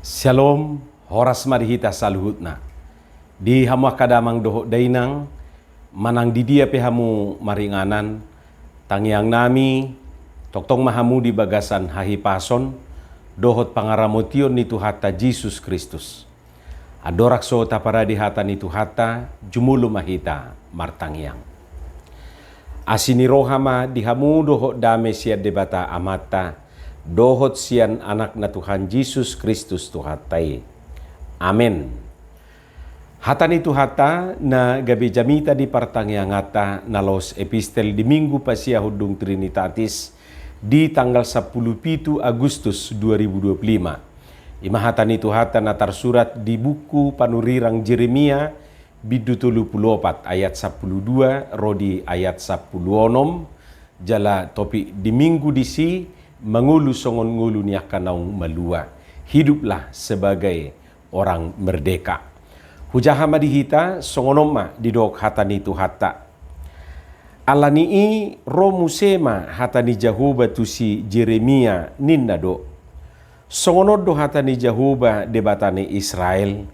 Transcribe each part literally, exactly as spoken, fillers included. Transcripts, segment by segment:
Syalom, horas ma di hita saluhutna. Di hamu angka damang dohot dainang, manang di dia pe hamu maringanan, tangiangnami, tongtong ma hamu di bagasan hahipason dohot pangaramotion ni Tuhanta Jesus Kristus. Andorang so taparade hata ni Tuhanta, jumolo ma hita martangiang. Asi ni roha ma di hamu dohot dame sian Debata Amanta, dohot sian Anakna Tuhan Jesus Kristus Tuhanta i. Amen. Hata ni Tuhanta na gabe jamita di partangianganta na laos epistel di Minggu pasiahundung Trinitatis di tanggal sampulu pitu Agustus dua ribu dua puluh lima. I ma hata ni Tuhanta na tarsurat di buku panurirang Jeremia, bindu tolu pulu opat ayat sampulu dua ro di ayat sampulu onom, jala topik di Minggu disi mangolu songon ngolu ni angka naung malua. Hiduplah sebagai orang merdeka. Hujaha ma di hita, songon on ma didok hata ni Tuhanta. Alani i ro muse ma hata ni Jahowa tu si Jeremia, ninna do: Songon on do hata ni Jahowa Debata ni Israel: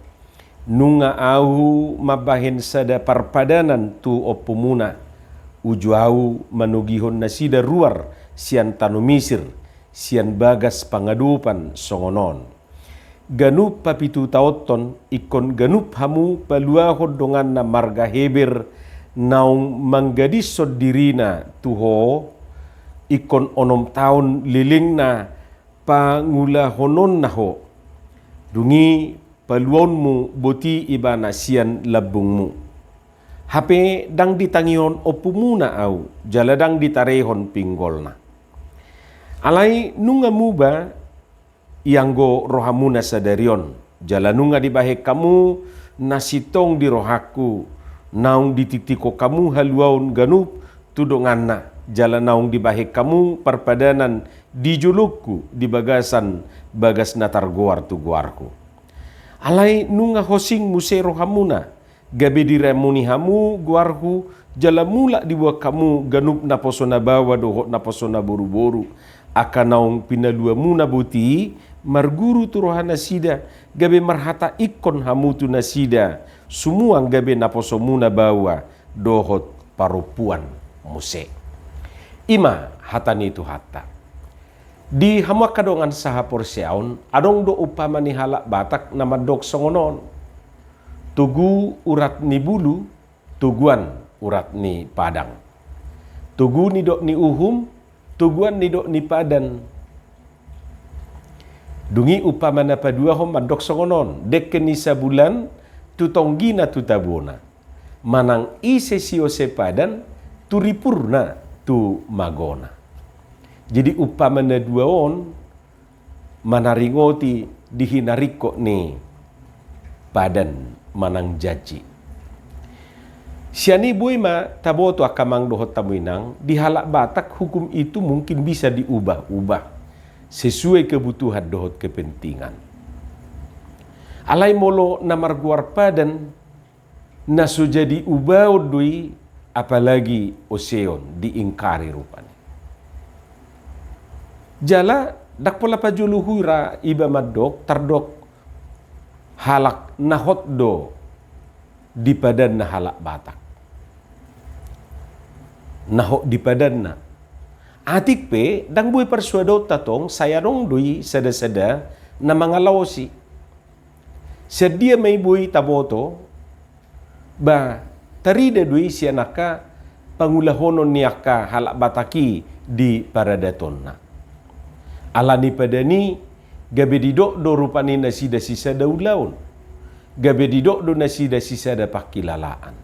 Nunga Ahu mambahen sada parpadanan tu ompumuna, uju Ahu manogihon nasida ruar sian tano Misir, sian bagas pangadopan songon on. Ganup papitutaonhon, ingkon ganup hamu paluahon donganna marga Heber naung manggadishon dirina tu ho, ingkon onom taon lelengna pangulahononna ho. Dung i paluaonmu boti ibana sian lambungmu. Hape ndang ditangihon ompumuna Ahu, jala ndang ditarehon pinggolna. Alai nunga muba ianggo rohamuna sadari on, jala nunga dibahen hamu na sintong di rohangku, naung ditiktiko hamu haluaon ganup tu donganna, jala naung dibahen hamu parpadanan di jolongku di bagasan bagas na targoar tu goarhu. Alai nunga hosing muse rohamuna, gabe diramuni hamu goarhu, jala mulak diboan hamu ganup naposo na baoa dohot naposo na boruboru, angka naung pinaluamuna boti, marguru tu rohanasida, gabe marhata ingkon hamu tu nasida, sumuang gabe naposomuna baoa dohot parompuan muse. I ma hata ni Tuhanta. Di hamu angka dongan sahaporseaon, adong do umpama ni halak Batak na mandok songon on: Togu urat ni bulu, toguan urat ni padang. Togu nidok ni uhum, toguan nidok ni padan. Dung i umpama na paduahon mandok songon on: Dengke ni sabulan tu tonggina tu tabona, manang ise siose padan tu ripurna tu magona. Jadi umpama na dua on manaringoti di hinaringkot ni padan manang janji. Sian i boi ma taboto angka amang dohot hamu inang, di halak Batak hukum itu mungkin bisa diubah-ubah sesuai kebutuhan dohot kepentingan. Alai molo na margoar padan, na so jadi ubaon do i, apalagi oseon, diingkari rupani. Jala ndang pola pajolo hura iba mandok, tardok halak na hot do di padanna halak Batak. Na hot di padanna. Atik pe ndang boi parsuadaonta tong, sai adong do i sada-sada na mangalaosi. Sian dia ma i boi taboto? Ba, tarida do i sian angka pangulahonon ni angka halak Batak i di paradatonna. Alani padan i gabe didok do rupani nasida sisada ulaon, gabe didok do nasida sisada pangkilalaan.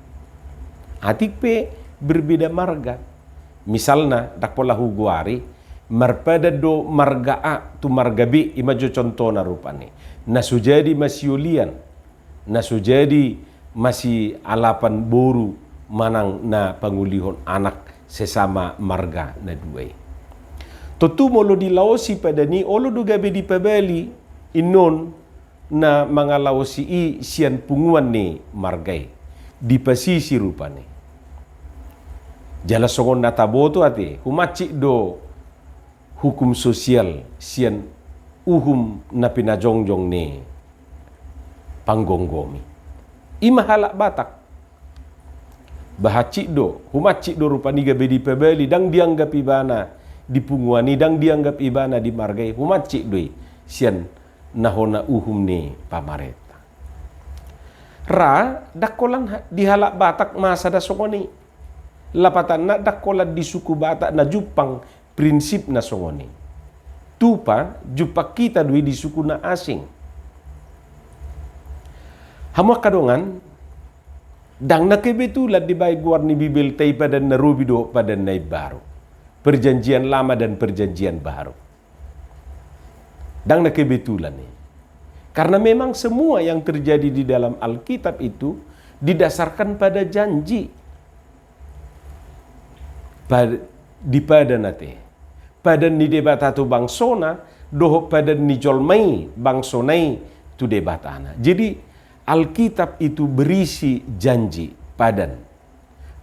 Atik pe berbeda marga. Misalna, ndang pola hugoari, marpadan do marga A tu marga B, i ma jo contohna rupani. Na so jadi masiolian, na so jadi masialapan boru manang na pangulihon anak sesama marga na dua i. Tontu molo dilaosi padan i, olo do gabe dipabali innon na mangalaosi i sian punguan ni marga i, dipasisi rupani. Jala songon na taboto ate, humansik do hukum sosial sian uhum na pinajongjong ni panggomgomi. I ma halak Batak. Bahansit do, humansit do rupani gabe dipabali, ndang dianggap ibana di punguan i, ndang dianggap ibana di marga i, humansit do i sian na hona uhum ni pamarenta. Ra, ndang holan ha-, di halak Batak masa da songon i. Lapatanna ndang holan di suku Batak na jumpang prinsip na songon i. Tupa, jumpang hita do i di suku na asing. Hamu angka dongan, ndang na kebetulan dibaen goar ni Bibelta i Padan na Robi dohot Padan na Imbaru. Perjanjian Lama dan Perjanjian Baru. Ndang na kebetulan i. Karena memang semua yang terjadi di dalam Alkitab itu didasarkan pada janji. Pad-, di padan ate. Padan ni Debata tu bangsona, dohot padan ni jolma i, bangsona i tu Debatana. Jadi, Alkitab itu berisi janji, padan.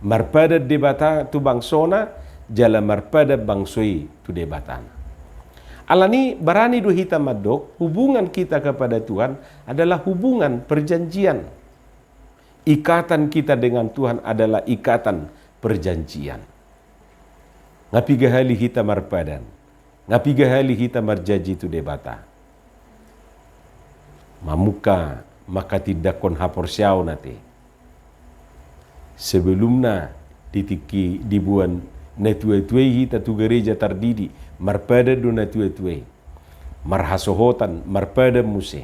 Marpadan Debata tu bangsona, jala marpadan bangso i tu Debatana. Alani barani do hita mandok, hubungan kita kepada Tuhan adalah hubungan perjanjian. Ikatan kita dengan Tuhan adalah ikatan perjanjian. Nga piga hali hita marpadan, nga piga hali hita marjanji tu Debata. Mamungka manghatindanghon haporseaon ate. Sebelumna di tingki diboan natua-tua i hita tu gareja tardidi, marpadan do natua-tua i. Marhasohotan, marpadan muse.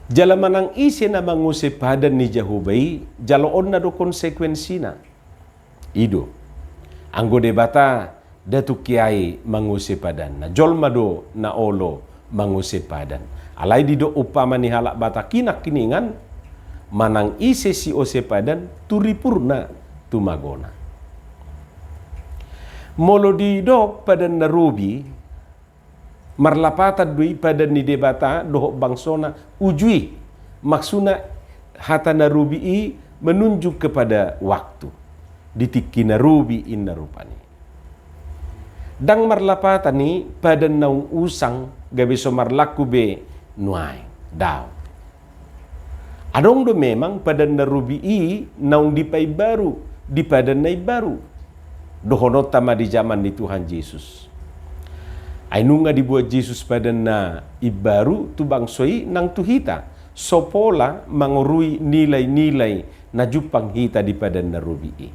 Jala manang ise na mangose padan ni Jahowa i, jaloonna do konsekuensina. I do. Anggo Debata, nda tung ia i mangose padanna. Jolma do na olo mangose padan. Alai didok umpama ni halak Batak i nangkiningan, manang ise siose padan, tu ripurna tumagona. Molo didok Padan na Robi, marlapatan do i padan ni Debata dohot bangsona uju i. Maksudna hata na robi i menunjuk kepada waktu. Di tingki na robi inna rupani. Ndang marlapatan i padan naung usang gabe so marlaku be nuaeng. Daong. Adong do memang padan na robi i naung dipaimbaru di padan na imbaru. Dohononta ma di jaman ni Tuhan Jesus. Ai nunga dibuat Jesus padan na imbaru tu bangso i nang tu hita. So pola mangorui nilai-nilai na jumpang hita di padan na robi i.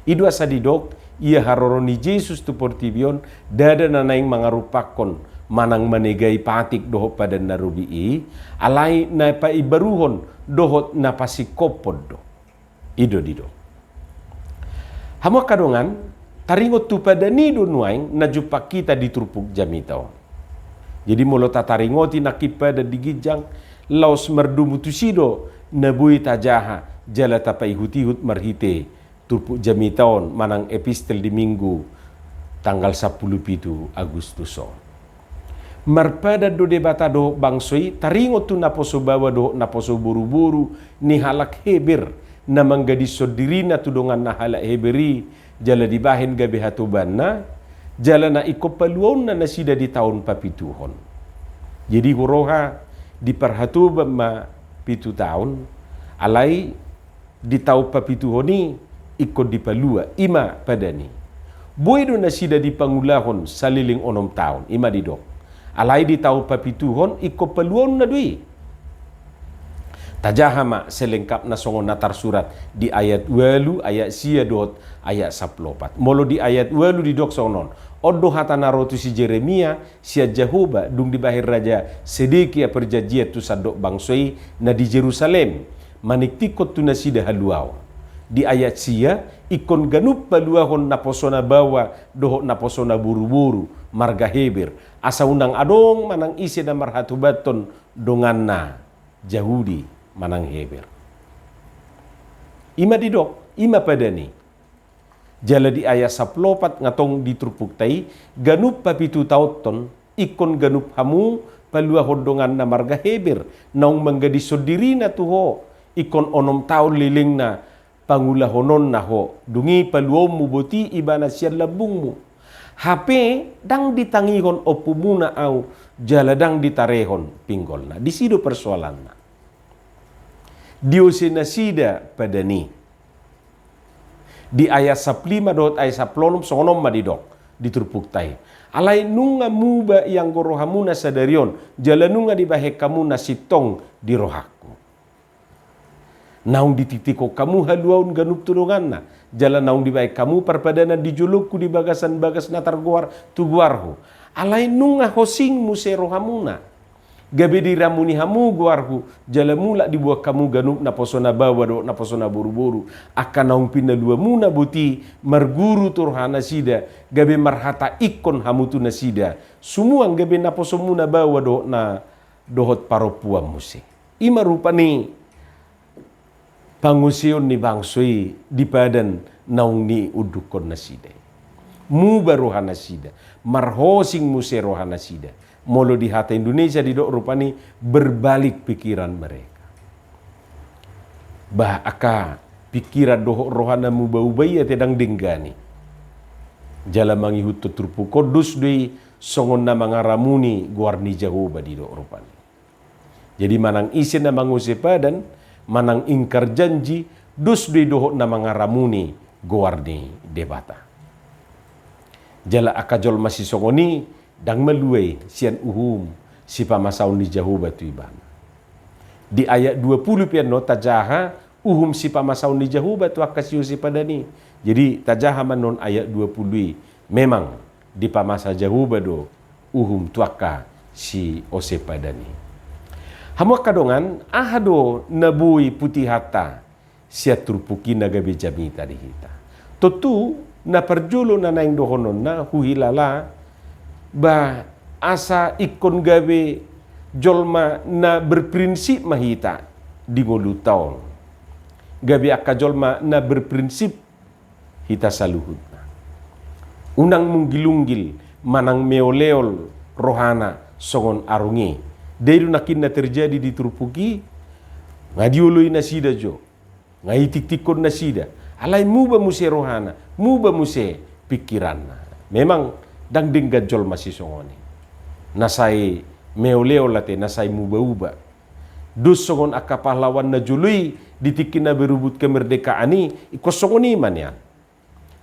I do asa didok, ia haroro ni Jesus tu portibi on, ndada na naeng mangarupakkon manang manegai patik dohot padan na robi i, alai na paimbaruhon dohot na pasingkophon do. I do didok. Hamu angka dongan, taringot tu padan i do nuaeng na jumpang hita di turpuk jamita on. Jadi molo tataringoti nangkin padan di ginjang, laos mardomu tusi do na boi tajaha jala tapaihut-ihut marhite turpuk jamita on manang epistel di Minggu tanggal sampulu pitu Agustus on. Marpadan do Debata dohot bangso i taringot tu naposo baoa dohot naposo boruboru ni halak Heber na manggadishon dirina tu donganna halak Heber i jala dibahen gabe hatobanna, jala na ingkon paluaonna nasida di taon papituhon. Jadi huroha diparhatoban ma pitu taon, alai di taon papituhon i ingkon dipalua, i ma padan i. Boi do nasida dipangulahon saleleng onom taon, i ma didok. Alai di taon papituhon ingkon paluaonna do i. Tajaha ma selengkapna songon na tarsurat di ayat ualu, ayat sia dohot ayat sampulu opat. Molo di ayat ualu didok songon on. On do hata na ro tu si Jeremia, sian Jahowa, dung dibahen Raja Sedekia perjanjian tu sandok bangso i na di Jerusalem, maningtinghon tu nasida haluaon. Di ayat sia, ingkon ganup paluahon naposona baoa dohot naposona boruboru, marga Heber, asa unang adong manang ise na marhatobathon donganna Jahudi manang Heber. I ma didok, i ma padan i. Jala di ayat sampulu opat nga tong di turpukta i, ganup papitu taonhon, ingkon ganup hamu paluahon donganna marga Heber, naung manggadishon dirina tu ho, ingkon onom taon lelengna pangulahononna ho, dung i paluaonmu boti ibana sian lambungmu. Hape ndang ditangihon ompumuna ahu, jala ndang ditarehon pinggolna. Disi do persoalanna. Diose nasida padan i. Di ayat sampulu lima dohot ayat sampulu onom songon on ma didok di turpukta i. Alai nunga muba ianggo rohamuna sadari on, jala nunga dibahen hamu na sintong di rohangku. Naung ditikkon hamu haluaon ganup tu donganna, jala naung dibahen hamu parpadanan di jolongku di bagasan bagas na targoar tu goarhu. Alai nunga hosing muse rohamuna. Gabe diramuni hamu goarhu, jala mulak diboan hamu ganup naposo na baoa dohot naposo na boruboru, angka naung pinaluamuna boti marguru tu rohanasida, gabe marhata ingkon hamu tu nasida, sumuang gabe naposomuna baoa dohot na, dohot parompuan muse. I ma rupani panguseon ni bangso i di padan naung niundukkon nasida i. Muba rohanasida, marhosing muse rohanasida. Molo di hata Indonesia didok rupani berbalik pikiran mereka. Bah, angka pikiran dohot roha na mubauba i ate ndang denggan i. Jala mangihuthon turpuk on, dos do i songon na mangaramuni goar ni Jahowa didok rupani. Jadi manang ise na mangose padan, manang ingkar janji, dos do i dohot na mangaramuni goar ni Debata. Jala angka jolma sisongon i ndang malua i sian uhum sipamasaon ni Jahowa tu ibana. Di ayat dua puluh pe annon tajaha uhum sipamasaon ni Jahowa tu angka siose padan i. Jadi tajaha ma annon ayat dua puluh i. Memang dipamasa Jahowa do uhum tu angka siose padan i. Hamu angka dongan, aha do na boi putihanta sian turpuk i na gabe jamita di hita? Tontu na parjolo na naeng dohononna huhilala, bah, asa ingkon gabe jolma na berprinsip ma hita di ngolunta on. Gabe angka jolma na berprinsip hita saluhutna. Unang munggil-unggil manang meol-eol rohana songon arung i. Dai do nangkin na terjadi di turpuk i, nga dioloi nasida jo, nga itiktikkon nasida. Alai muba muse rohana, muba muse pikiranna. Memang ndang denggan jolma sisongon i. Na sai meol-eol ate, na sai muba-uba. Dos songon angka pahlawan na jolo i di tingki na berubut kemerdekaan i, ingkon songon i ma nian.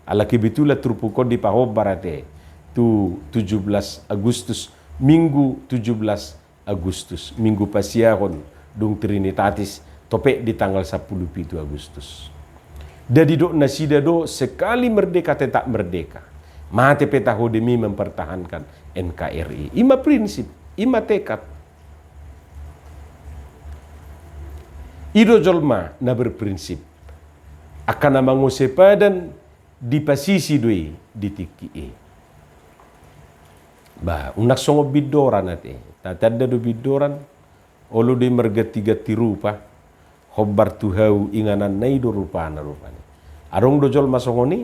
Ala kebetulan turpuk on dipahombar ate tu tujuh belas Agustus, Minggu tujuh belas Agustus, Minggu pasiahon, dung Trinitatis, topet di tanggal sampulu pitu Agustus. Nda didok nasida do sekali merdeka tetap merdeka. Mate pe taho demi mempertahankan N K R I. I ma prinsip, i ma tekad. I do jolma na berprinsip. Angka na mangose padan dipasisi do i di tingki i. Bah, unang songon bindoran ate. Tatanda do bindoran, olo do i marganti-ganti rupa. Hombar tu hau ingananna i do rupana, rupani. Adong do jolma songon i,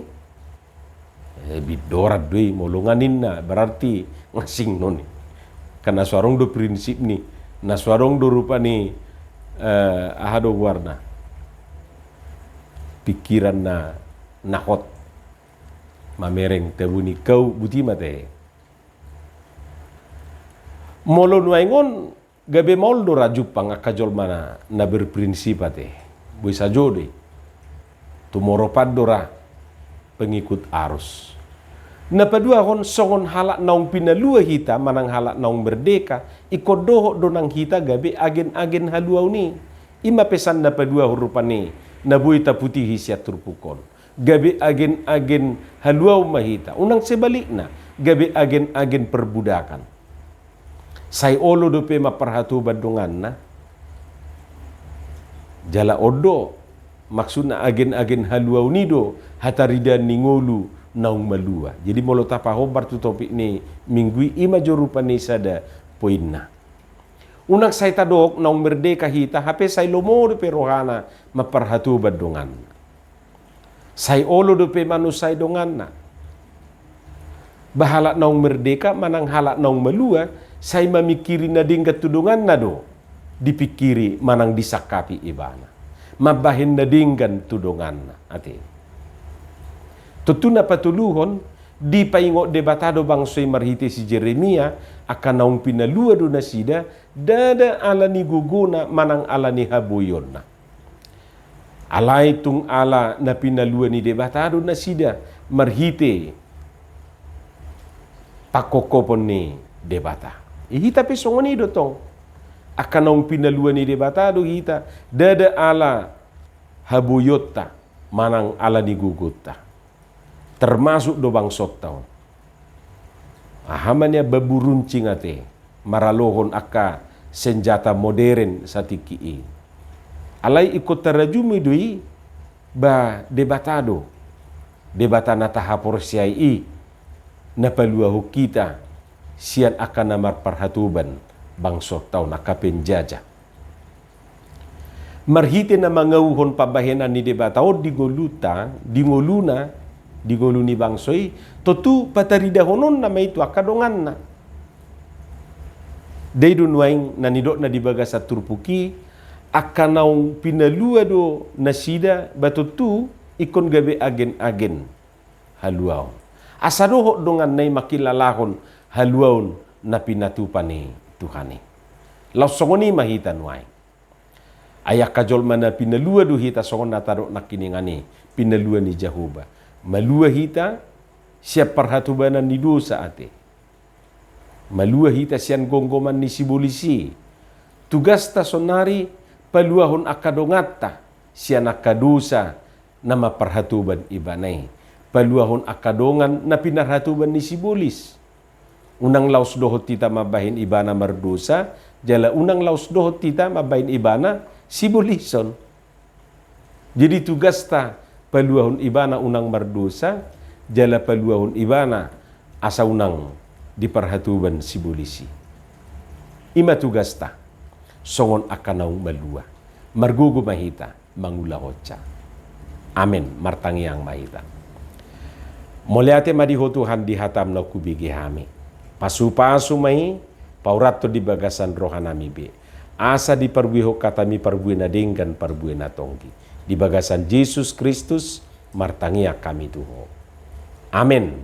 eh, bindoran do i, molo nga ninna, berarti nga singnon i. Kan na so adong do prinsipni, na so adong do rupani, eh, aha do goarna, pikiran na, na hot. Mamereng tabu ni kau buti mate. Molo nuaeng on, gabe maol do ra jumpang angka jolma na, na berprinsip ate. Boi sajo do i. Tumorop an do ra pengikut arus. Na paduahon, songon halak naung pinalua hita manang halak naung merdeka, ingkon dohot do nang hita gabe agen-agen haluaon i. I ma pesan na paduahon rupani na boi taputihi sian turpuk on. Gabe agen-agen haluaon ma hita. Unang sebalikna, gabe agen-agen perbudakan. Sai olo dope mamparhatoban donganna. Jala on do, maksudna agen-agen haluaon i do hataridaan ni ngolu naung malua. Jadi molo tapahombar tu topik ni minggu i, i ma jo rupani sada poinna. Unang sai tadok naung merdeka hita, hape sai lomo dope rohana mamparhatoban donganna. Sai olo dope manunsai donganna. Ba halak naung merdeka manang halak naung malua, sai mamingkiri na denggan tu donganna do dipingkiri manang disangkapi ibana. Mambahen na denggan tu donganna, ate. Tontu na patoluhon, dipaingot Debata do bangso i marhite si Jeremia, angka naung pinalua do nasida, ndada ala ni gogona manang ala ni haboionna. Alai tung ala na pinalua ni Debata do nasida marhite pangkophopon ni Debata. I hita pe songon i do tong. Angka naung pinalua ni Debata do hita, ndada ala haboionta manang ala ni gogonta. Termasuk do bangsonta on. Aha ma nian, bambu runcing ate, maralohon angka senjata modern satingki i. Alai ingkon tarajumi do i, ba Debata do, Debata na tahaporseai i, na paluahon hita sian angka na marparhatoban bangsonta on, angka penjajah. Marhite na mangauhon pambahenan ni Debata on di ngolunta, di ngoluna, di ngolu ni bangso i, tontu pataridahononna ma i tu angka donganna. Ndai do nuaeng na nidokna di bagasan turpuk i, angka naung pinalua do nasida, ba tontu ingkon gabe agen-agen haluaon. Asa dohot donganna i mangkilalahon haluaon na pinatupa ni Tuhan i. Laos songon i ma hita nuaeng. Ai angka jolma na pinalua do hita songon na tadok nangkiningan i, pinalua ni Jahowa. Malua hita sian parhatobanan ni dosa ate. Malua hita sian gomgoman ni sibolis i. Tugasta saonari paluahon angka donganta sian angka dosa na mamparhatoban ibana i. Paluahon angka dongan na pinarhatoban ni sibolis. Unang laos dohot hita mambahen ibana mardosa, jala unang laos dohot hita mambahen ibana sibolison. Jadi tugasta paluahon ibana unang mardosa, jala paluahon ibana asa unang diparhatoban sibolis i. I ma tugasta, songon angka naung malua. Margogo ma hita mangulahonsa. Amen. Martangiang ma hita. Mauliate ma di Ho Tuhan di hataM naung hubege hami. Pasupasu ma i, paurathon di bagasan rohanami be. Asa diparbuehon hataMi parbue na denggan, parbue na tonggi. Di bagasan Jesus Kristus, martangiang hami tu Ho. Amen.